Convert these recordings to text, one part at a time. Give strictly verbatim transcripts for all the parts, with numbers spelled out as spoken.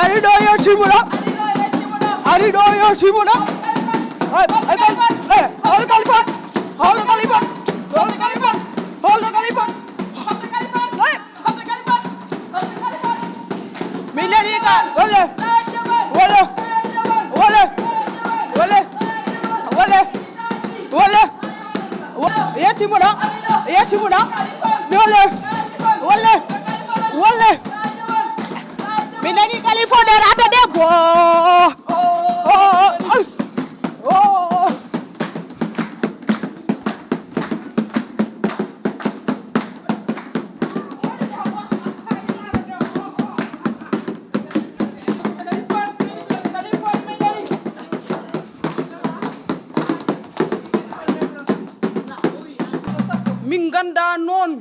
Ari ɗo yo timmuɗo. Ari ɗo yo timmuɗo. Ay, ay, kal-, eh, hol kalifan. Hol kalifan. Hol kalifan. Hol kalifan. Ay. Min nani ka. Wala. Wala. Wala. Wala. Wala. Wala. Wa-, yetti mo ɗo. Yetti mo ɗo. Wala. Wala. Wala. Min nani kalifa nder adda debbo. Oh, oh, oh. Oh, oh. Min nganndaa noon,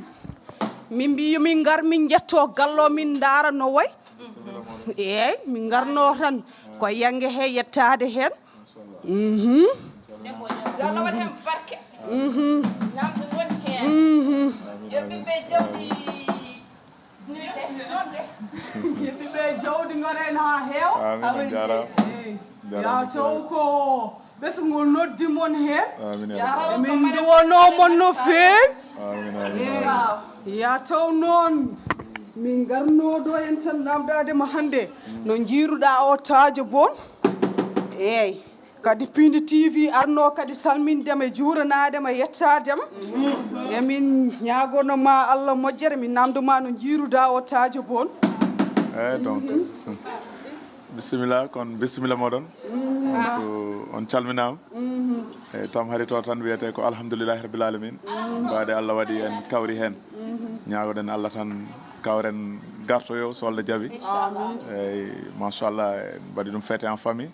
min mbiyi min ngar min njetto gallo min ndaara no way. Eey, min ngarno tan ko yannge he yettaade heen. Mhm. Yo Allah waɗ heen barke. Mhm. Ñamdu woni heen. Mhm. Yo ɓiɓɓe jawdi, no wiyetee, jodde. Yo ɓiɓɓe jawdi ngor heen haa heewa. Amiin, on njaaraama. Eey. Njaaraama. Yaa taw ko ɓesngol noddi mon heen. Amiin, yaa Rabbi. Emin nduwanoo mon no feewi. Amiin, amiin, amiin. Eey. Yaa taw noon, min ngarnoo ɗo en tan naamndaade ma hannde. Mm. No njiiruɗaa o Taajo Boon. Eey. Kadi Piindi T V arno kadi salminde ma, juuranaade ma, yettaade ma. Emin ñaagono ma Allah moƴƴere, min naamndo ma no njiiruɗaa o Taajo Boon. Eey, donc, bisimilla, kon bisimilla mooɗon. Donc, on calminaama. E Tamhari to tan wiyetee ko alhamdulillahi rabbil alamin. Mbaade Allah waɗi en kawri heen. Ñaagoɗen Allah tan kawren gartoyo so Allah jaɓi. Amin. Eey, machallah, en mbaɗi ɗum fête en famille.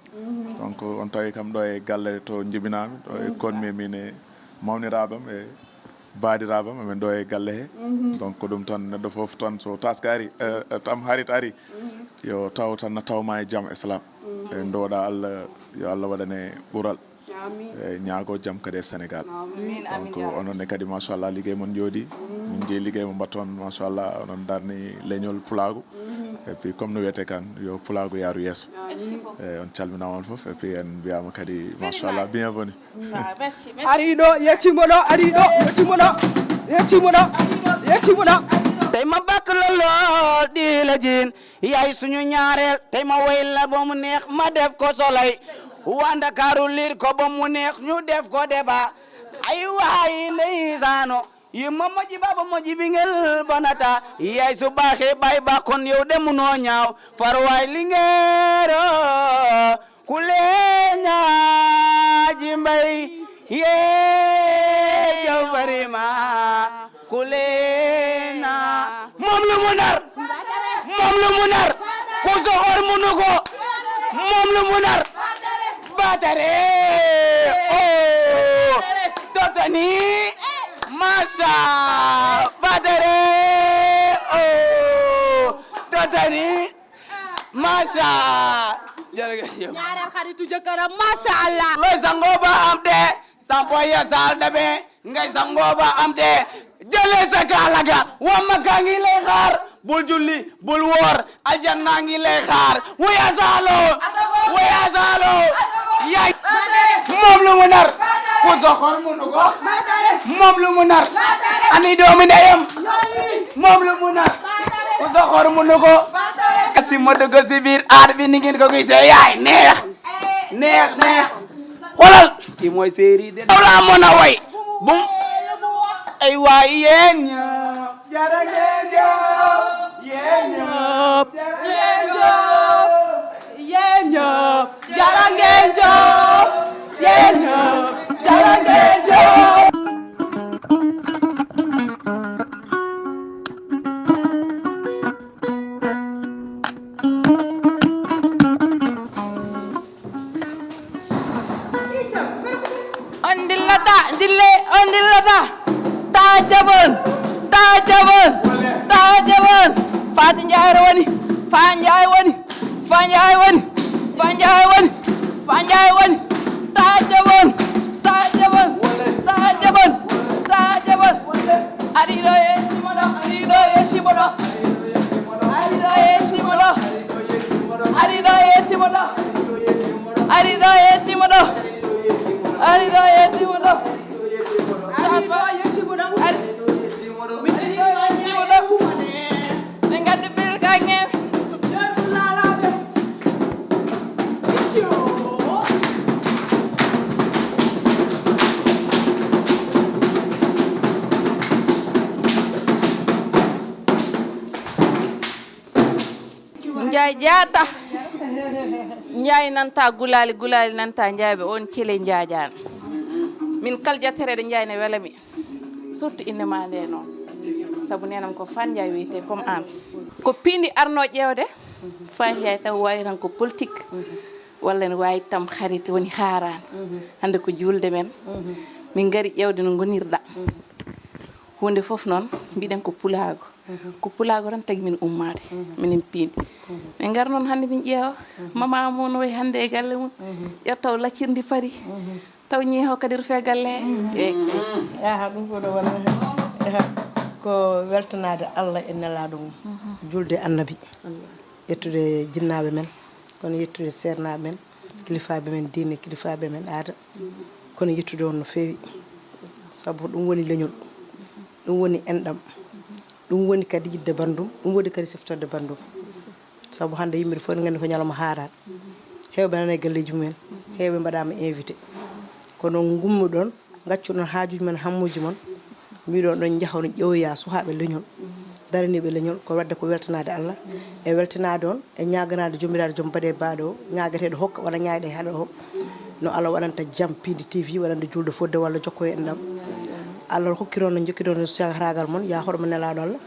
Donc, on tawi kam ɗo e galle to njibinaami, ɗo e konmi min e mawniraaɓe am e baadiraaɓe am, amen ɗo e galle he. Donc, ko ɗum tan, neɗɗo fof tan so taskaari, eh, eh, Tamharit ari, yo taw tan na taw ma e jam e salaam. E ndowoɗa Allah, yo Allah waɗane ɓural. Amin. E ñaago jam kadi e Sénégal. Amin, amin, donc, ya Rabbi. Onon ne kadi, machallah, liggey mon njooɗi. Min njeyi liggey mo mbatton, machallah, onon darni leñol pulaagu. Et puis, comme no wiyetee kan, yo pulaagu yaaru yeeso. Amin. E on calminaama on fof, et puis en mbiyaama kadi, machallah, bienvenue. Ah, merci, merci. Ari ɗo, yettimo ɗo, ari ɗo, yettimo ɗo, yettimo ɗo, yettimo ɗo. Tey ma bakk lool lool di la jiin, yaay suñu ñaareel, tey ma woy la ba mu neex, ma def ko soleil. Waa Ndakaaru liir ko ba mu neex, ñu def ko débat. Ay waay, ndeysaano. Yumma moƴƴi, baaba moƴƴi, ɓingel bonata. Yaay su baaxee, baay baax, kon yow de munoo ñaaw. Far waay lingeero, ku le ñaaji mbay. Yee, jaw barima, ku le na. Moom lu mu nar, moom lu mu nar. Ku soxor munu ko. Moom lu mu nar. Batare, oh, totani, masa, batare, oh, totani, masa. Jërëjëf. Ñaareel xaritu jëkkëram, masa Allah. Looy sangoo ba am de, sampo ya sal dabe, ngay sangoo ba am de, jëlee sa kaala ga, wa Makka ngi lay xaar, bul julli, bul woor, aljanna ngi lay xaar. Wuya Saalo, wuya Saalo. Yaay. Moom lu mu nar. Ku soxor munu ko. Moom lu mu nar. Ani doomi ndeyam. Moom lu mu nar. Ku soxor munu ko. Kasi ma dugg si biir aar bi ni ngeen ko gisee, yaay neex. Neex, neex. Xoolal. Kii mooy séeri de. Daw laa mën a way. Bum. Ay waay, yéen ñëpp. Jërë ngeen jëf. Yéen ñëpp. Jërë ngeen jëf. Yéen ñëpp. Jërë ngeen jëf. Yéen ñëpp. Jërë ngeen jëf. On dillata, dille, on dillata. Taajabon, taajabon, taajabon. Faati Njaay woni, Faa Njaay woni, Faa Njaay woni, Faa Njaay woni, Faa Njaay woni. Taajabon, taajabon, taajabon, taajabon. Ari ɗo e simoɗo, ari ɗo e simoɗo. Ari ɗo e simoɗo. Njaay jaata. Njaay nanta gulaali, gulaali nanta njaabe, on cele njaajaano. Min kal jattereeɗo njaay ne wela mi. Surtout innde ma nde noon. Sabu nenam ko Faan Njaay wiyetee comme aan. Ko piindi arno ƴeewde. Faan Njaay taw waawi tan ko politique. Walla ne waawi tam xarit woni haaraan. Hannde ko juulde men. Min ngari ƴeewde no ngonirɗa. Huunde fof noon mbiɗen ko pulaagu. Ko pulaagu tan tagi min ummaade. Minen piindi. Min ngar noon hannde min ƴeewa. Mama mo no wayi hannde e galle mum. Ƴettaw laccirndi fari. Taw ñeeho kadi rufe galle. Eyi, eyi. Aha, ɗum ko ɗo wona. Aha. Ko weltanaade Allah e nelaaɗo mum. Julde annabi. Yettude jinnaaɓe men. Kono yettude seernaaɓe men. Kilifaaɓe men diine, kilifaaɓe men aada. Kono yettude on no feewi. Sabu ɗum woni leñol. Ɗum woni enɗam. Ɗum woni kadi yiɗde banndum. Ɗum woni kadi siftorde banndum. Sabu hannde yimɓe fof ne nganndi ko ñalawma haaraan. Heewɓe nana e galleeji mumen. Heewɓe mbaɗaama invité. Kono ngummuɗon, ngaccuɗon haajuuji mon, hammuuji mon. Mbiɗon ɗon njaha on ƴeewoya suhaaɓe leñol. Daraniiɓe leñol, ko waɗde ko weltanaade Allah. E weltanaade on, e ñaaganaade Joomiraaɗo joom baɗe baaɗo o, ñaageteeɗo hokka walla ñaagde haɗa o. No Allah waɗanta jam piindi T V, waɗande juulde fodde walla jokko e enɗam. Allah hokkiron no jokkiron no sagaraagal mon, ya hoɗo mo nelaaɗo Allah.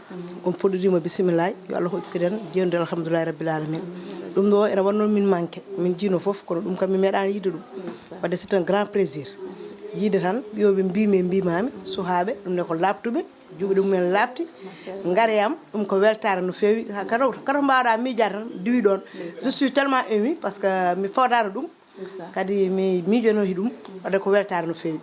On puɗɗoriima bisimillahi, yo Allah hokkiren jeenude alhamdulillahi rabbil alamin. Ɗum ɗo ene wannoo min manque, min jiino fof, kono ɗum kam mi meeɗaani yiide ɗum. Wadde c'est un grand plaisir. Yiide tan, ɓiyooɓe mbiimi e mbiimaami, suhaaɓe, ɗum ne ko laaɓtuɓe, juuɗe ɗum en laaɓti, ngare am, ɗum ko weltaare no feewi. Ha, kala, kala to mbaawɗa miijaade tan, diwi ɗoon. Je suis tellement ému parce que mi footaano ɗum. Kadi mi miijono e ɗum, wadde ko weltaare no feewi.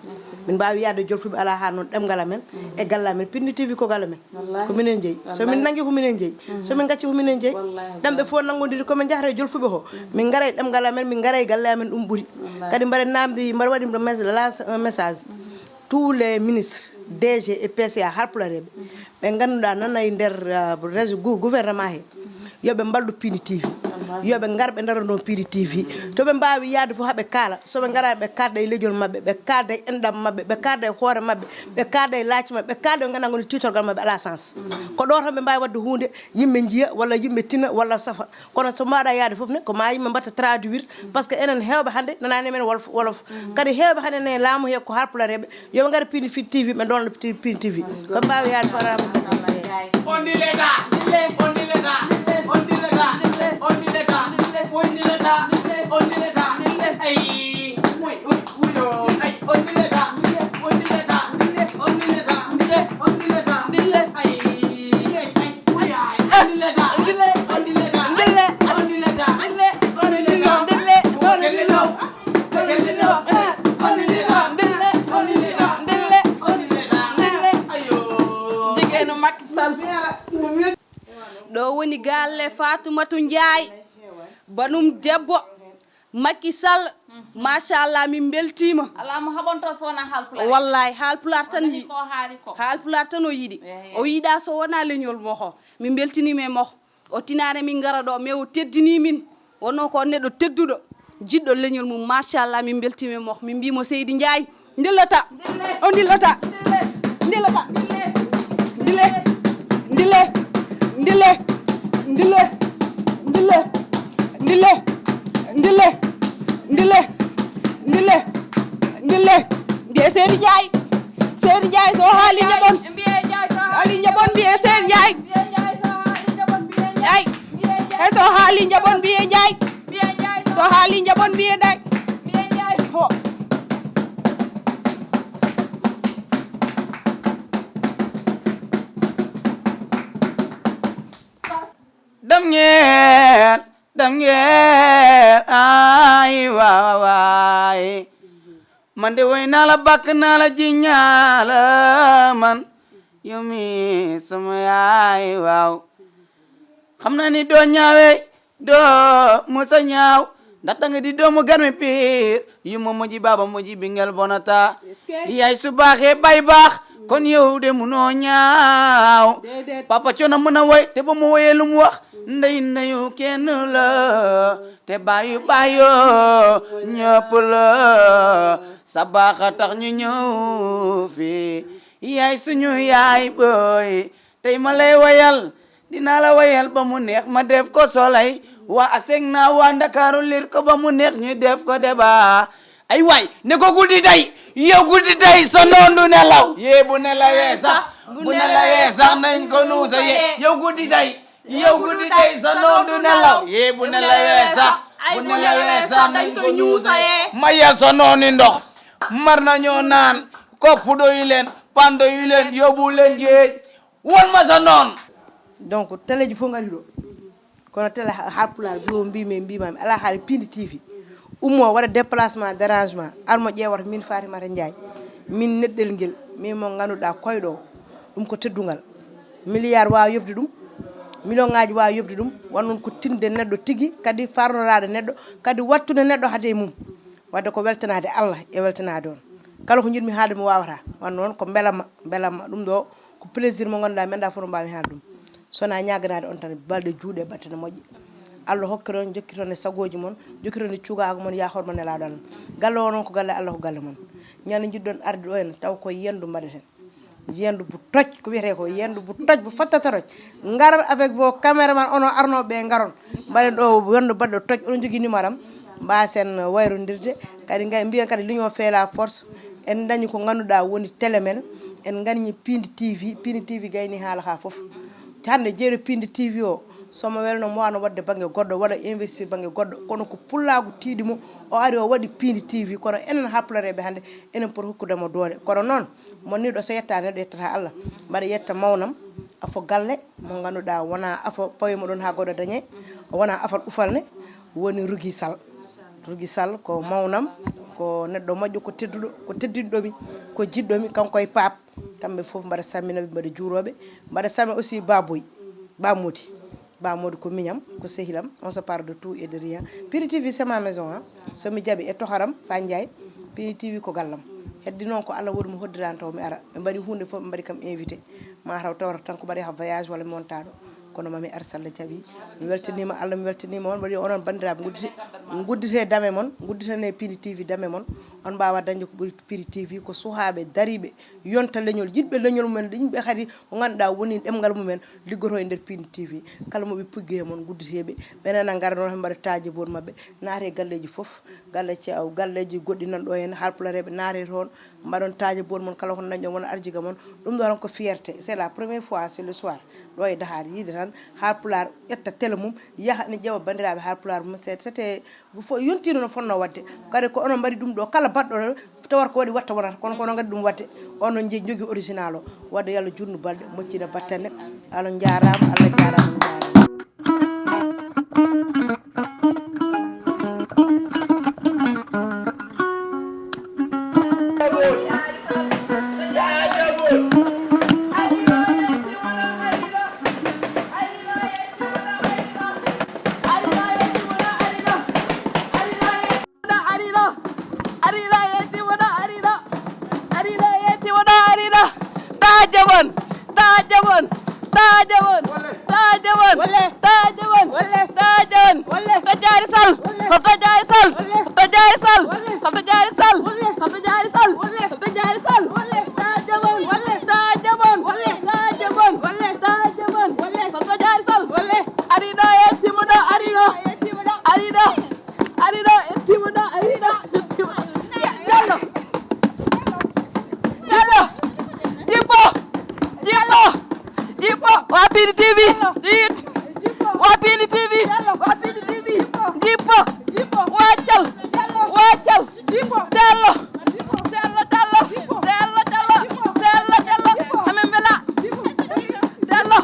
Min mbaawi yahde Jolfuɓe alaa haa noon ɗemngal amen e galle amen. Piindi T V ko galle men. Ko minen jeyi. So min nanngi ko minen jeyi. So min ngacci ko minen jeyi. Ɗemɗe fof nanngondiri ko min njahata e Jolfuɓe ko. Min ngara e ɗemngal amen, min ngara e galle amen, ɗum ɓuri. Kadi mbaɗa naamndi, mbaɗa waɗi ɗum mes-, lance un message. Tous les ministres, D G et P C A Haalpulareeɓe, ɓe ngannduɗaa nana e nder, uh, réseau gou-, gouvernement he, yo ɓe mballu Piindi T V. Yo ɓe ngar ɓe ndarono Piindi T V. To ɓe mbaawi yahde fof haa ɓe kaala. So ɓe ngara ɓe kaalda e leñol maɓɓe, ɓe kaalda e enɗam maɓɓe, ɓe kaalda e hoore maɓɓe, ɓe kaalda e laaci maɓɓe, ɓe kaalda e ko ngannduɗaa ngoni tiitorgal maɓɓe alaa sens. Ko ɗo tan ɓe mbaawi waɗde huunde, yimɓe njiya walla yimɓe tina walla safa. Kono so mbaawɗaa yahde fof ne, ko ma yimɓe mbaɗta traduire, parce que enen heewɓe hannde nanaani men wolof, wolof. Kadi heewɓe hannde ne laamu he ko Haalpulareeɓe, yo ɓe ngar Piindi fi-, T V, ɓe ndolna Pi-, Piindi T V. Ko mbaawi yahde fof alaa. On dit l'État. On dit l'État. On dit l'État. On dit l'État. On dit l'État. Ay. Oui, oui, oui, oh. Ay, on dit l'État. On dit l'État. On dit l'État. On dit l'État. Ay, ay, ay. Jigeno Macky Sall. Ɗo woni galle Fatoumata Ndiaye, banum debbo. Macky Sall, machallah, min mbeltiima. Alaa mo haɓonto so wonaa Haalpulaar. Wallahi, Haalpulaar tan yiɗi. Ko haali ko. Haalpulaar tan o yiɗi. Ehe. O yiɗa so wonaa leñol mo ko. Min mbeltiniima e mo ko. O tinaani min ngara ɗo, mais o teddini min. Wonno ko neɗɗo tedduɗo, jiɗɗo leñol mum, machallah, min mbeltiima e mo ko. Min mbii mo Seydi Ndiaye. Ndillata. O ndillata. Ndillata. Ndille. Ndille. Ndille. Ndille. Ndille. Ndille. Ndille. Ndille. Ndille. Mbiye Seydi Ndiaye. Seydi Ndiaye so haali njaɓon. Haali njaɓon mbiye Seydi Ndiaye. Ndiaye. Ey so haali njaɓon mbiye Ndiaye. So haali njaɓon mbiye Ndiaye. Ho. Ɗam ngeen, ɗam ngeen, ay waaway. Man de woy naa la, bàkk naa la, jiñ naa la man. Yow mi sama yaay, waaw. Xam naa ni doo ñaawee, doo mos a ñaaw. Ndaxte nga di doomu Garmi Piir. Yu ma moƴƴi, baaba moƴƴi, ɓingel bonata. Est-ce que? Yaay su baaxee, bay baax. Kon yow de munoo ñaaw. Déedéet. Papa Coono mën a woy, te ba mu woyee lu mu wax. Ndey ndeyu kenn la. Te baayu baayoo ñëpp la. Sa baax a tax ñu ñëw fii. Yaay suñu yaay booy. Tey ma lay woyal. Dinaa la woyal ba mu neex, ma def ko solay. Waa Aseg na waa Ndakaaru, liir ko ba mu neex, ñu def ko débat. Ay waay, ne ko guddi tey, yow guddi tey, sa noon du nelaw. Yee bu nelawee sax, bu nelawee sax, nañ ko nuusa yee. Yow guddi tey, yow guddi tey, sa noon du nelaw. Yee bu nelawee sax, bu nelawee sax, nañ ko nuusa yee. Maya sa nooni ndox, mar nañoo naan, kopp doyu leen, pan doyu leen, yóbbu leen géej. Won ma sa noon. Donc, teleji fof ngari ɗo. Kono tele ha-, Haalpulaar mbi o mbi men mbimami ala haali Pindi T V. Ummo waɗa déplacement, dérangement, ar mo ƴeewata min Fatimata Ndiaye. Min neɗɗel ngel, min mo ngannduɗaa koyɗo o. Ɗum ko teddungal. Milliard waawa yoɓde ɗum. Million ngaji waawa yoɓde ɗum. Won noon ko tinde neɗɗo tigi, kadi farnoraade neɗɗo, kadi wattude neɗɗo hade e mum. Wadde ko weltanaade Allah e weltanaade on. Kala ko njiɗmi haalde mi waawata. Won noon ko mbelamma, mbelamma. Ɗum ɗo ko plaisir mo ngannduɗaa mi anndaa fof no mbaawmi haalde ɗum. So wonaa ñaaganaade on tan balɗe juuɗe batte no moƴƴi. Allah hokkir on, jokkir on e sagooji mon, jokkir on e cukaagu mon, yaa hoore mon nelaaɗo Allah. Galle o noon ko galle Allah, ko galle mon. Ñande njiɗɗon arde ɗo en taw ko yiyanndu mbaɗeten. Yiyanndu bu toj, ko wiyetee ko yiyanndu bu toj, bu fattata toj. Ngaron avec vos caméraman, onon arnooɓe ɓe ngaron. Mbaɗen ɗo yiyanndu baɗɗo toj, oɗon njogii numéro am. Mbaasen wayrondirde. Kadi ngay-, mbiyen kadi l'union fait la force. En dañi ko ngannduɗaa woni télé men. En ngañi Pindi T V. Pindi T V gayni haala haa fof. Hannde jeeɗo Pindi T V o, so mo welno mo wano waɗde bannge goɗɗo, waɗa investir bannge goɗɗo. Kono ko pullaagu tiiɗi mo, o ari o waɗi Pindi T V. Kono enen Haalpulareeɓe hannde, enen poti hokkude mo doole. Kono noon, mon ni ɗo so yetta neɗɗo yettata Allah. Mbaɗa yetta mawnam, afo galle, mo ngannduɗaa wona afo pawi mo ɗon haa goɗɗo dañe. O wona afal ufal ne, woni Rugi Sall. Rugi Sall ko mawnam, ko neɗɗo moƴƴo, ko tedduɗo, ko teddinɗo mi, ko jiɗɗo mi, kanko e Paap. Kamɓe fof mbaɗa sammina ɓe, mbaɗa juurooɓe, mbaɗa sammina aussi Baboy, Ba Modi. Ba Modi ko miñam, ko sehilam, on se parle de tout et de rien. Pindi T V c'est ma maison, hein. So mi jaɓi e toharam, fa Ndiaye, Pindi T V ko gallam. Heddi noon ko Allah waɗi mo hoddiranto mi ara. Ɓe mbaɗi huunde fof, ɓe mbaɗi kam invité. Ma taw tawata tan ko mbaɗi ha voyage walla mi wonta ɗo. Kono mami ar so Allah jaɓi. Mi weltaniima Allah, mi weltaniima on. Mbaɗi onon banndiraaɓe, nguddite, nguddite dame mon, ngudditane Pindi T V dame mon. On mbaawa dañde ko ɓuri Pindi T V, ko suhaaɓe dariiɓe, yonta leñol, yiɗɓe leñol mumen, yimɓe kadi ko ngannduɗaa woni ɗemngal mumen, liggoto e nder Pindi T V. Kala mo ɓe puggi e mon, ngudditeeɓe, ɓe nana ngara noon, ɓe mbaɗa taaje boon maɓɓe, naata e galleeji fof, galle ce-, galleeji goɗɗi nan ɗo heen, Haalpulareeɓe naata e toon, mbaɗon taaje boon mon, kala ko nanɗon wona arjiga mon. Ɗum ɗo tan ko fierté, c'est la première fois, c'est le soir, ɗo e Dakar, yiide tan Haalpulaar ƴetta télé mum, yaha ne ƴeewa banndiraaɓe Haalpulaar mum, c'est, c'était Fof yontiino no fotnoo waɗde. Kadi ko onon mbaɗi ɗum ɗo, kala baɗɗo ɗo, tawata ko waɗi watta wonata, kono ko onon ngaɗi ɗum waɗde. Onon nje-, njogii original o. Waɗde yo Allah juutnu balɗe, moƴƴina battane. Allah njaaraama, Allah njaaraama, on njaaraama. Ari ɗo, ari ɗo, yetti mo ɗo, ari ɗo. Ari ɗo, yetti mo ɗo, ari ɗo. Taaje mon, taaje mon, taaje mon, taaje mon, taaje mon, taaje mon. Hoto Jaari Sal, hoto Jaari Sal, hoto Jaari Sal, hoto Jaari Sal, hoto Jaari Sal, hoto Jaari Sal. Taaje mon, taaje mon, taaje mon, taaje mon. Hoto Jaari Sal. Ari ɗo, yetti mo ɗo, ari ɗo. Ari ɗo. Ari ɗo, yetti mo ɗo, ari ɗo. Jallo. Jallo. Jippo. Jippo. Jippo. Waa Pindi T V. Jiit. Waa Pindi T V. Waa Pindi T V. Jippo. Waccal. Waccal. Jallo. Jallo, Jallo. Jallo, Jallo. Jallo, Jallo. Amin mbela. Jallo.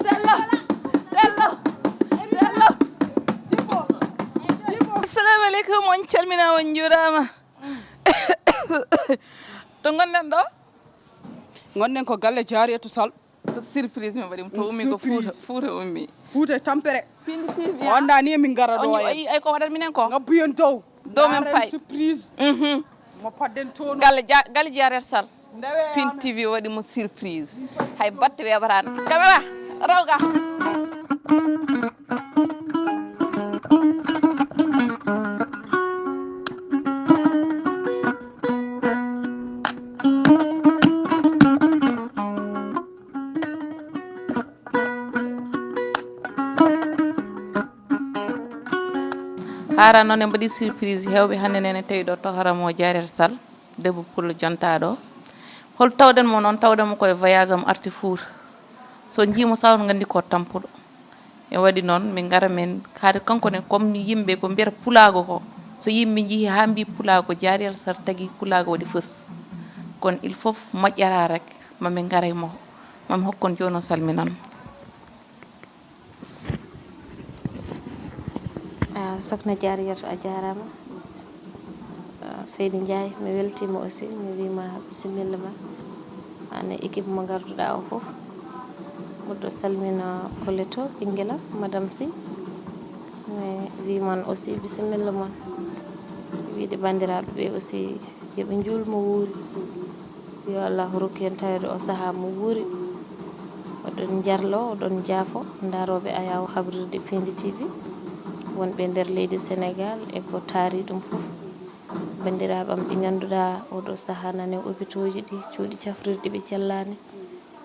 Jallo. Jallo. Jallo. Assalamu aleykum, on calminaama, on njuuraama. To ngonɗen ɗo? Ngonɗen ko galle Jaariyatu Sall. Ko surprise min mbaɗi mo. To ummi ko Fuuta, surprise. Fuuta ummi. Fuuta e tampere. Pindi T V, o anndaa ni emin ngara ɗo. Ay, ay, ko waɗat minen ko? Ngabbuyen dow. Dow men pay. Surprise. Mhm. Mo padden toon. Galle Ja-, galle Jaariyatu Sall. Ndewe Pindi amen. T V waɗi mo surprise. Hay batte weeɓataani. Caméra, raw ga. Ara noon en mbaɗi surprise heewɓe hannde nene tawi ɗo to haramo Jaarel Sall, debbo pullo jontaa ɗo. Hol tawɗen mo noon? Tawɗen mo koye voyage am arti Fuuta. So njiimo sawon nganndi ko tampuɗo. E waɗi noon, min ngara min kaade kanko ne, comme yimɓe ko mbiyata pulaago ko. So yimɓe njii haa mbii pulaago, Jaarel Sall tagi pulaago waɗi fës. Kono il faut moƴƴata rek, ma min ngara e mo, ma mi hokkon jooni o salminan. Ah, Sokhna Diarriatou, a jaaraama. Ah, Seydi Ndiaye, mi weltiima aussi, mi wiima bisimilla ma. Aan e équipe mo ngarduɗaa o fof. Mboɗo salmina Koleto, ɓinngel am, Madame Sy. Mi wiiman aussi bisimilla mon. Wiide banndiraaɓe ɓe aussi, yo ɓe njuul mo wuuri. Yo Allahu rokku en taweede o sahaa mo wuuri. Oɗon njarlo, oɗon njaafo, ndaarooɓe Ayaawo Habrirde Pindi T V, wonɓe e nder leydi Senegaal e ko taari ɗum fof. Banndiraaɓe am ɓe ngannduɗaa oɗo sahaa nane opitooji ɗi, cuuɗi cafrirɗi ɓe cellaani,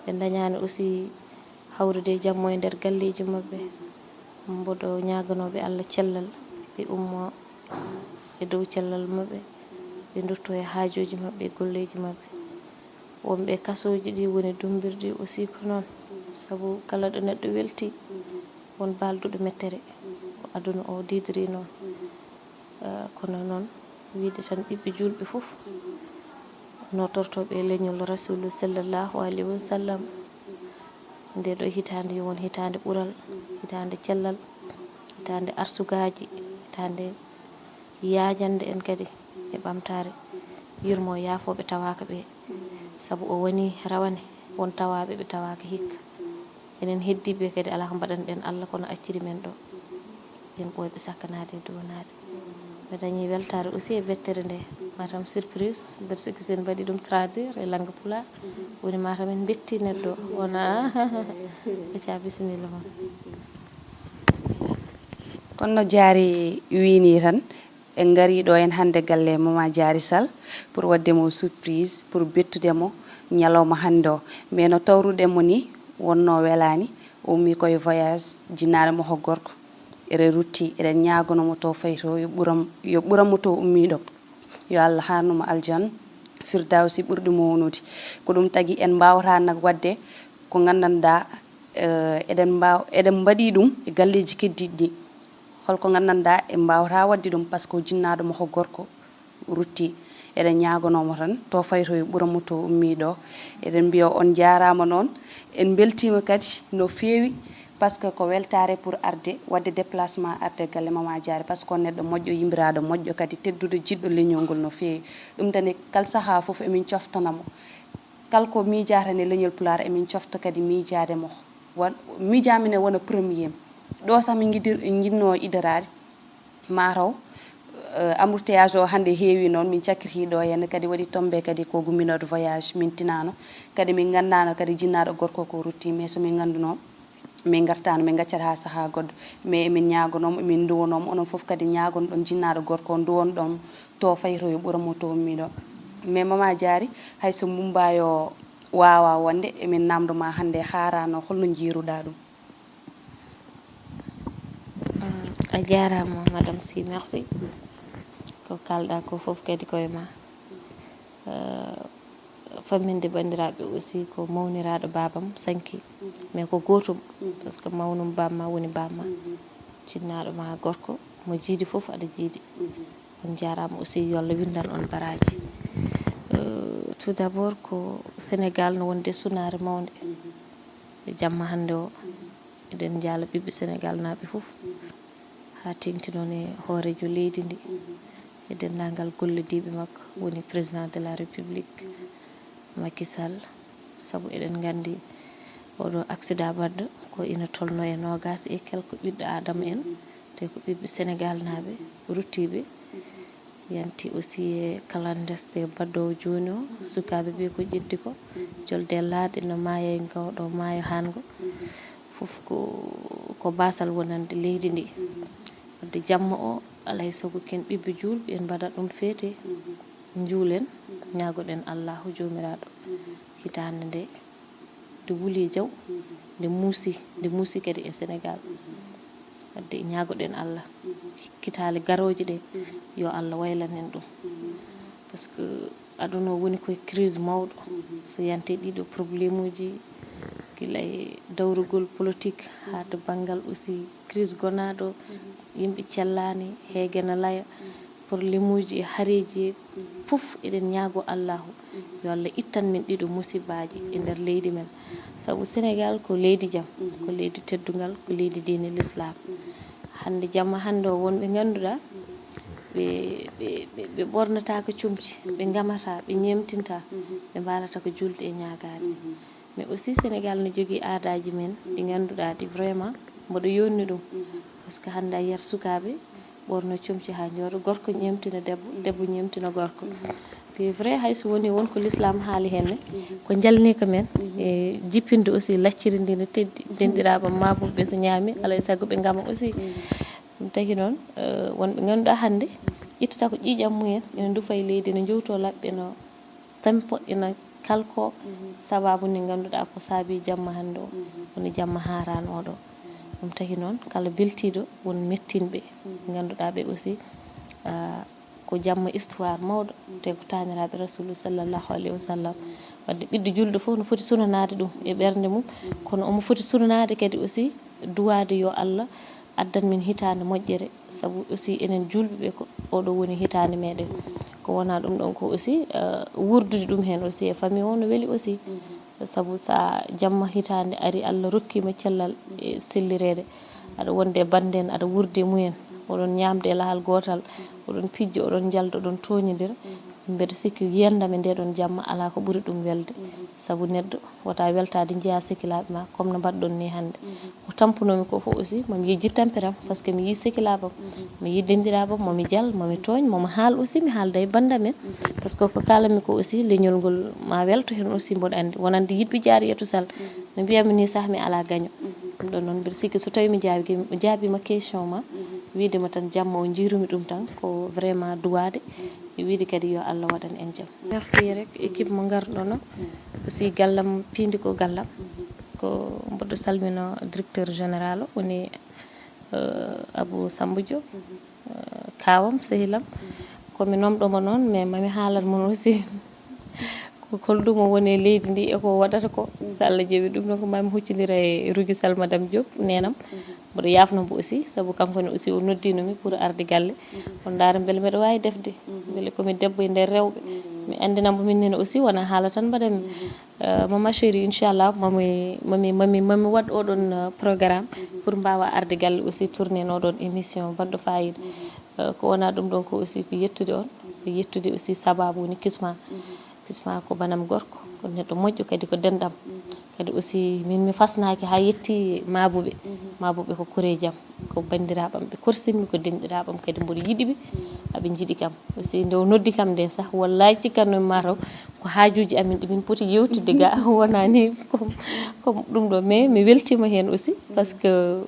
ɓe ndañaani aussi hawrude e jammo e nder galleeji maɓɓe. Mboɗo ñaaganooɓe Allah cellal, ɓe ummo e dow cellal maɓɓe, ɓe ndutto e haajooji maɓɓe e golleeji maɓɓe. Wonɓe e kasooji ɗi woni dummbirɗi aussi ko noon, sabu kala ɗo neɗɗo welti, won baalduɗo mettere, ko aduna o diidiri noon. Eh, kono noon, wiide tan ɓiɓɓe juulɓe fof, nootortooɓe e leñol Rasuulu sallallahu alayhi wa sallam, nde ɗo hitaande yo won hitaande ɓural, hitaande cellal, hitaande arsugaaji, hitaande yaajande en kadi e ɓamtaare, yurmo yaafooɓe tawaaka ɓe, sabu o woni rawane, won tawaaɓe ɓe tawaaka hikka. Enen heddiiɓe kadi alaa ko mbaɗanɗen Allah kono acciri men ɗo, en ɓooyɓe sakkanaade e duwanaade. Mi dañii weltaare aussi e bettere nde, matam surprise, mbeɗa sikki so en mbaɗii ɗum traduire e langue pulaar, woni matam en mbettii neɗɗo, wona acca bisimilla ma. Kono no Jaari wiini tan, en ngarii ɗo en hannde galle Mama Jaari Sall pour waɗde mo surprise, pour bettude mo ñalawma hannde o. Mais no tawruɗen mo ni, wonnoo welaani, o ummii ko e voyage, jinnaaɗo makko gorko, eɗen ruttii, eɗen ñaaganoo mo to fayi to, yo ɓuram, yo ɓuram mo to ummii ɗon. Yo Allah haarnu mo aljan firdawsi ɓurɗi mawnude. Ko ɗum tagi en mbaawataa nak waɗde ko nganndanɗaa, eh, eɗen mbaaw-, eɗen mbaɗii ɗum e galleeji keddiiɗi ɗi. Hol ko nganndanɗaa en mbaawataa waɗde ɗum, par ce que o jinnaaɗo makko gorko ruttii. Eɗen ñaaganoo mo tan to fayi to yo ɓuram mo to ummii ɗo. Eɗen mbiya on njaaraama noon, en mbeltiima kadi no feewi, par ce que ko weltaare pour arde, waɗde déplacement arde galle Mama Jaari, par ce que ko neɗɗo moƴƴo, yimɓiraaɗo moƴƴo kadi tedduɗo, jiɗɗo leñol ngol no feewi. Ɗum tani kala sahaa fof emin coftana mo. Kala ko miijaata e leñol pulaar emin cofta kadi miijaade mo. Wan-, miijaami ne wona premier. Ɗo sah min ngidir-, njinnoo idoraade, mataw, eh, embouteillage o hannde heewi noon, min cakkiti ɗo henna kadi waɗi tombé kadi ko gumminoɗo voyage, min tinaano. Kadi min nganndaano kadi jinnaaɗo gorko ko rutti, mais so min ngannduno, min ngartaano, min ngaccat haa sahaa goɗɗo. Mais emin ñaagonoo mo, emin nduwanoo mo, onon fof kadi ñaagonɗon jinnaaɗo gorko o, nduwanɗon to fayi to yo ɓuram mo to ummiɗo. Mais Mama Jaari, hay so Mumbaay o waawaa wonde, emin naamndo ma hannde haaraano, holno njiiruɗaa ɗum? Mm, a jaaraama, Madame Sy, merci. Ko kaalɗaa ko fof kadi ko e ma. Eh, famminde banndiraaɓe aussi ko mawniraaɗo baabam Sankey, mais ko gootum, par ce que mawnum bamma woni bamma. Jinnaaɗo ma gorko, mo jiidi fof aɗa jiidi. On njaaraama aussi, yo Allah winndan on baraaji. Eh, tout d'abord ko Sénégal no wonde sunaare mawnde. E jamma hannde o, eɗen njaala ɓiɓɓe Sénégal naaɓe fof, haa teeŋti noon e hooreejo leydi ndi, e denndaangal gollodiiɓe makko, woni Président de la République, Macky Sall, sabu eɗen nganndi oɗo accident baɗɗo ko ina tolnoo e noogaas e quelque ɓiɗɗo Aadama en, te ko ɓiɓɓe Sénégal naaɓe ruttiiɓe. Yanti aussi e clandestin baɗɗoowo jooni o, sukaaɓe ɓe ko ƴeddi ko, jolde laaɗe no maaya e ngoo ɗo maayo haango. Fof ko, ko baasal wonande leydi ndi. Wadde jamma o, alaa e sago ken ɓiɓɓe juulɓe, en mbaɗat ɗum feete, njuulen, ñaagoɗen Allaahu Joomiraaɗo. Hitaande nde, nde wuli jaw, nde muusi, nde muusi kadi e Sénégal. Wadde ñaagoɗen Allah. Kitaale garooje ɗe, yo Allah waylan en ɗum. Parce que aduna o woni koye crise mawɗo. So yante ɗiɗo problème uji, gila e dawrugol politique, haa to banngal aussi crise gonaaɗo, yimɓe cellaani, heege na laya, problème uji e hareeji e fof eɗen ñaago Allahu yo Allah ittan min ɗiɗo musibbaaji e nder leydi men. Sabu Sénégal ko leydi jam, ko leydi teddungal, ko leydi diine l'islam. Hannde jamma hannde o wonɓe ngannduɗaa ɓe, ɓe, ɓe, ɓe ɓornataako comci, ɓe ngamata, ɓe ñeemtinta, ɓe mbaalata ko julde e ñaagaade. Mais aussi Sénégal no jogii aadaaji men ɗi ngannduɗaa ɗi vraiment mboɗo yonni ɗum. Parce que hannde a yiyat sukaaɓe ɓorno comci haa njooɗo, gorko ñeemtina debbo, debbo ñeemtina gorko. Puis vrai, hay so woni won ko l'islam haali henne, ko jalniika men e jippinde aussi lacciri ndi no teddi, denɗiraaɓe maabuɓe ɓe so ñaami, alaa e sago ɓe ngama aussi. Ɗum tagi noon, eh, wonɓe ngannduɗaa hannde ƴettata ko ƴiiƴam mumen, ina ndufa e leydi, ina njowtoo laɓɓe, no tempo, ina kalko, sababu nde ngannduɗaa ko saabi jamma hannde o, woni jamma haaraan oɗo. Ɗum tagi noon, kala beltiiɗo, won mettinɓe, ngannduɗaa ɓe aussi, ah, ko jamma histoire mawɗo, te ko taaniraaɓe Rasulu sallallahu alayhi wa sallam. Wadde ɓiɗɗo julɗo fof no foti sunanaade ɗum e ɓernde mum, kono omo foti sunanaade kadi aussi duwaade yo Allah addan min hitaande moƴƴere, sabu aussi enen julɓe ɓe ko oɗo woni hitaande meɗen. Ko wonaa ɗum ɗon ko aussi, eh, wurdude ɗum heen aussi e famille o no weli aussi. Sabu so a jamma hitaande ari, Allah rokkiima cellal e sellireede, aɗa wonde e bannde en, aɗa wuurde e mumen, oɗon ñaamde e lahal gootal, oɗon pijja, oɗon njalda, oɗon tooñondira. Mbeɗa sikki yiyannde am e ndee ɗoon jamma alaa ko ɓuri ɗum welde. Sabu neɗɗo wota weltaade njiyaa sekilaaɓe ma, comme no mbaɗɗon ni hannde. Ko tampunoomi ko fof aussi, mami yejjit tampere am, parce que mi yii sekilaaɓe am, mi yii denɗiraaɓe am, mami jal, mami tooñ, mami haal aussi, mi haalda e bannde amen. Parce que ko kaalanmi ko aussi, leñol ngol ma welto heen aussi, mboɗo anndi. Wonande yiɗɓe jaari yetu sal, no mbiyatmi ni sah mi alaa gaño. Ɗum ɗon noon, mbiɗa sikki so tawi mi jaabi, mi jaabiima question ma, wiide ma tan jamma o, njiirumi ɗum tan, ko vraiment duwaade, e wiide kadi yo Allah waɗan en jam. Merci rek, équipe mo ngarɗono. Aussi gallam piindi ko gallam. Ko mboɗo salmino directeur général o, woni, euh, Abou Samba Diop, euh, kaawam, sehilam. Ko mi nomɗo mo noon, mais mami haalan mon aussi ko holɗum o woni e leydi ndi e ko waɗata ko. So Allah jaɓi ɗum ɗon ko mami huccondira e Rugi Sall, Madame Diop, neenam. Mboɗo yaafno mbo aussi, sabu kanko ne aussi o noddino mi pour arde galle. O ndaara mbele mbeɗa waawi defde, mbele ko mi debbo e nder rewɓe. Mi anndina mbo min nene aussi, wona haala tan mbaɗanmi. Euh, Mama Chérie, inchallah, mami, mami, mami, mami waɗ oɗon, euh, programme pour mbawa arde galle aussi, tourner noɗon émission baɗɗo fayida. Euh, ko wona ɗum ɗon ko aussi ko yettude on, ko yettude aussi sababu woni kisma. Kisma ko banam gorko, ko neɗɗo moƴƴo, kadi ko denɗam. Kadi aussi min mi fasnaaki haa yetti maabuɓe. Maabuɓe ko koreejam, ko banndiraaɓam, ɓe korsinmi, ko denɗiraaɓam, kadi mboɗo yiɗi ɓe, aɓe njiɗi kam. Aussi nde o noddi kam nde sah, wallahi cikkannomi mataw ko haajuuji amin ɗi min poti yewtidde ga, wonani comme, comme ɗum ɗo, mais mi weltima heen aussi, parce que, euh,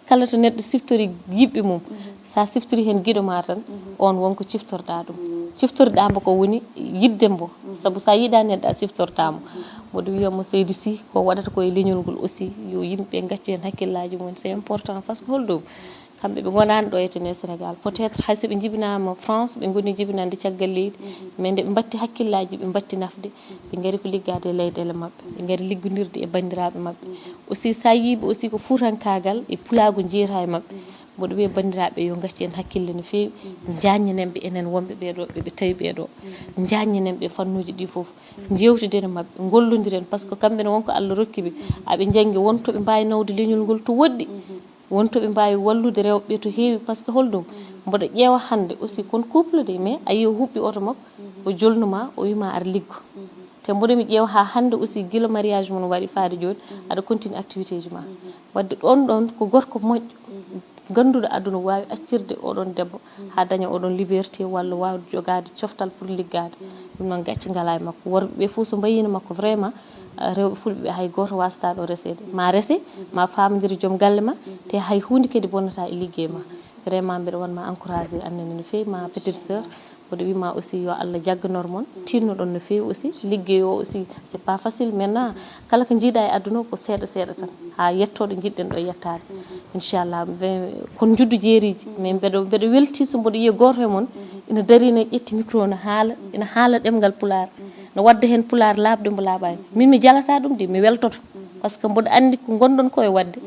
kala to neɗɗo siftori yiɓɓe mum, sa siftori heen giɗo ma tan, on wonko ciftorɗa ɗum. Ciftoriɗa mbo ko woni yiɗde mbo, sabu sa yiɗa neɗɗo a siftorta mo. Mboɗo wiya mo seydi Sy, ko waɗata ko e leñol ngol aussi, yo yimɓe gaccu heen hakkillaaji mum, c'est important, parce que holɗum? Kamɓe ɓe ngonaani ɗo e tene Sénégal. Peut-être hay so ɓe njibinaama France, ɓe ngoni jibinande caggal leydi, mais nde ɓe mbatti hakkillaaji, ɓe mbatti nafde, ɓe ngari ko liggaade e leyɗeele maɓɓe, ɓe ngari liggondirde e banndiraaɓe maɓɓe. Aussi, sa yii ɓe aussi ko fuutankaagal e pulaagu jeyaa e maɓɓe. Mboɗo wiya banndiraaɓe yo ngaccu en hakkille no feewi, njaajnenen ɓe enen wonɓe ɓee ɗo, ɓe ɓe tawi ɓee ɗo. Njaajnenen ɓe fannuuji ɗi fof, njeewtiden e maɓɓe, ngollondiren, parce que kamɓe ne wonko Allah rokki ɓe. Aɓe njanngi, won to ɓe mbaawi nawde leñol ngol to woɗɗi. Won to ɓe mbaawi wallude rewɓe ɓe to heewi, parce que holɗum? Mboɗo ƴeewa hannde aussi kon couple de, mais a yii o huɓɓi oto makko, o jolnuma, o wima ar liggo. Te mboɗo mi ƴeewa haa hannde aussi, gila mariage mum waɗi faade jooni, aɗa continue activité ji ma. Wadde ɗon ɗon ko gorko moƴƴo, ngannduɗo aduna waawi accirde oɗon debbo haa daña oɗon liberté, walla waawde jogaade coftal pour liggaade. Ɗum noon gacce ngalaa e makko. Worɓe ɓe fof so mbayiino makko vraiment, ah, rewɓe fulɓe ɓe hay gooto waasata ɗo reseede. Ma rese, ma faamondire joom galle ma, te hay huunde kadi bonnata e liggey ma. Vraiment mbeɗa wonma encouragé, annene no feewi, ma petite sœur. Mboɗo wima aussi yo Allah jagganor mon, tinnoɗon no feewi aussi. Liggey o aussi, c'est pas facile. Maintenant, kala ko jiiɗa e aduna o ko seeɗa seeɗa tan, haa yetto ɗo jiɗɗen ɗo yettaade. Inchallah, ve- kon juddu jeeriji, mais mbeɗo mbeɗo welti so mboɗo yiya gooto e mon ina dari, ina ƴetti micro, ina haala, ina haala ɗemngal pulaar, ina wadda heen pulaar laaɓɗo mbo laaɓaani. Min mi jalata ɗum de, mi weltoto, parce que mboɗo anndi ko ngonɗon ko e wadde,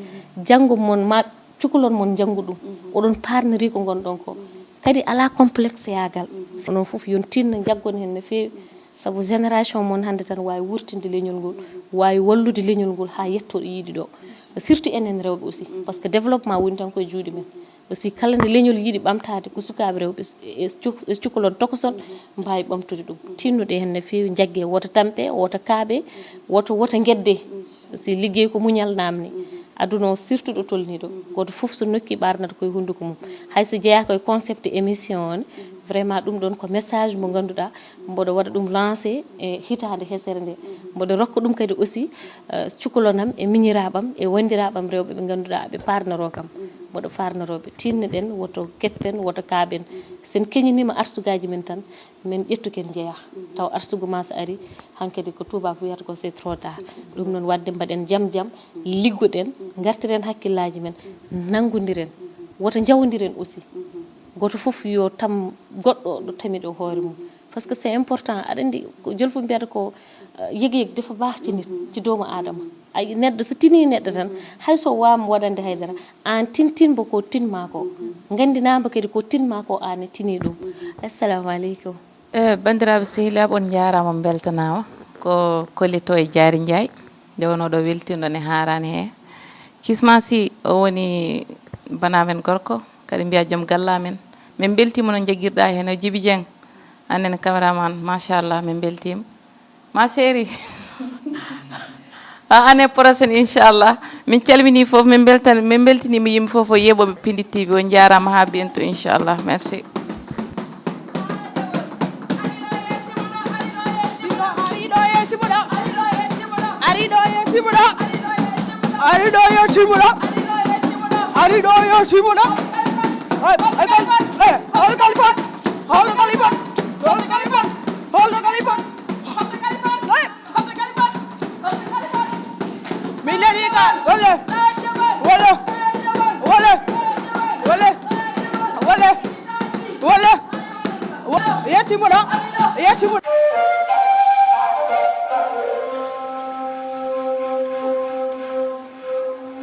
janngo mon ma cukalon mon njanngu ɗum. Oɗon paarnori ko ngonɗon ko. Kadi alaa complexe yaagal. Onon fof yon tinno, njaggon heen no feewi. Sabu génération mon hannde tan waawi wurtinde leñol ngol, waawi wallude leñol ngol haa yetto ɗo yiɗi ɗo. Surtout enen rewɓe aussi, parce que développement woni tan koye juuɗe men. Aussi, kala nde leñol yiɗi ɓamtaade, ko sukaaɓe rewɓe e cuk-, e cukalon tokoson mbaawi ɓamtude ɗum. Tinnude heen no feewi, njagge, woto tampe, woto kaaɓe, woto, woto ngedde. Aussi, liggey ko muñal naamni. Aduna o, surtout ɗo tolni ɗo, gooto fof so nokki ɓaarnata koye hunnduko mum. Hay so jeyaa koye concept émission o ne, vraiment ɗum ɗon ko message mo ngannduɗaa mboɗo waɗa ɗum lancé e hitaande hesere nde. Mboɗo rokka ɗum kadi aussi, eh, cukalon am e miñiraaɓam e wanndiraaɓam rewɓe ɓe ngannduɗaa ɓe paarnoroo kam. Mboɗo faarnorooɓe, tinnoɗen, woto keppen, woto kaaɓen. Sen keñiniima arsugaaji men tan, men ƴettu ken njeyaa. Taw arsugu ma so ari, hankadi ko tuubaako wiyata ko c'est trop tard. Ɗum noon, waɗde mbaɗen jam jam, liggoɗen, ngartiren hakkillaaji men, nanngondiren, woto njawondiren aussi. Gooto fof yo tam goɗɗo ɗo tami ɗo hoore mum. Parce que c'est important. Aɗa anndi ko jolfu mbiyata ko, eh, yeg yeg dafa baax ci nit, ci doomu aadama. Ay, neɗɗo so tinii neɗɗo tan, hay so waama waɗande haydara, aan tintinmbo ko tinmaa ko. Nganndinaambo kadi ko tinmaa ko, aan tinii ɗum. Assalamu aleykum. Eh, banndiraaɓe sehilaaɓe, on njaaraama, on mbeltanaama. Ko Kolito e Jaari Njaay. Nde wonoo ɗo weltinɗon e haaraani he. Kisma si o woni bana men gorko, kadi mbiya joom galla men. Min mbeltiima no jagirɗa heen o Jibi Dieng. Annen cameraman, machallah, min mbeltiima. Ma chérie. À année prochaine, inchallah. Min calmini fof, min mbeltan-, min mbeltiniima yimɓe fof o yeeɓooɓe Pindi T V. On njaaraama, haa bientôt, inchallah. Merci. Ari ɗo e Cimuɗo. Ari ɗo e Cimuɗo. Ari ɗo e Cimuɗo. Ari ɗo e Cimuɗo. Ay, ay, kal-, eh, hol Kalifon? Hol Kalifon? Hol Kalifon? Hol Kalifon? Eh. Min nani ka, wala, wala, wala, wala, wala, wala, wala. Yettimuɗo, yettimuɗo.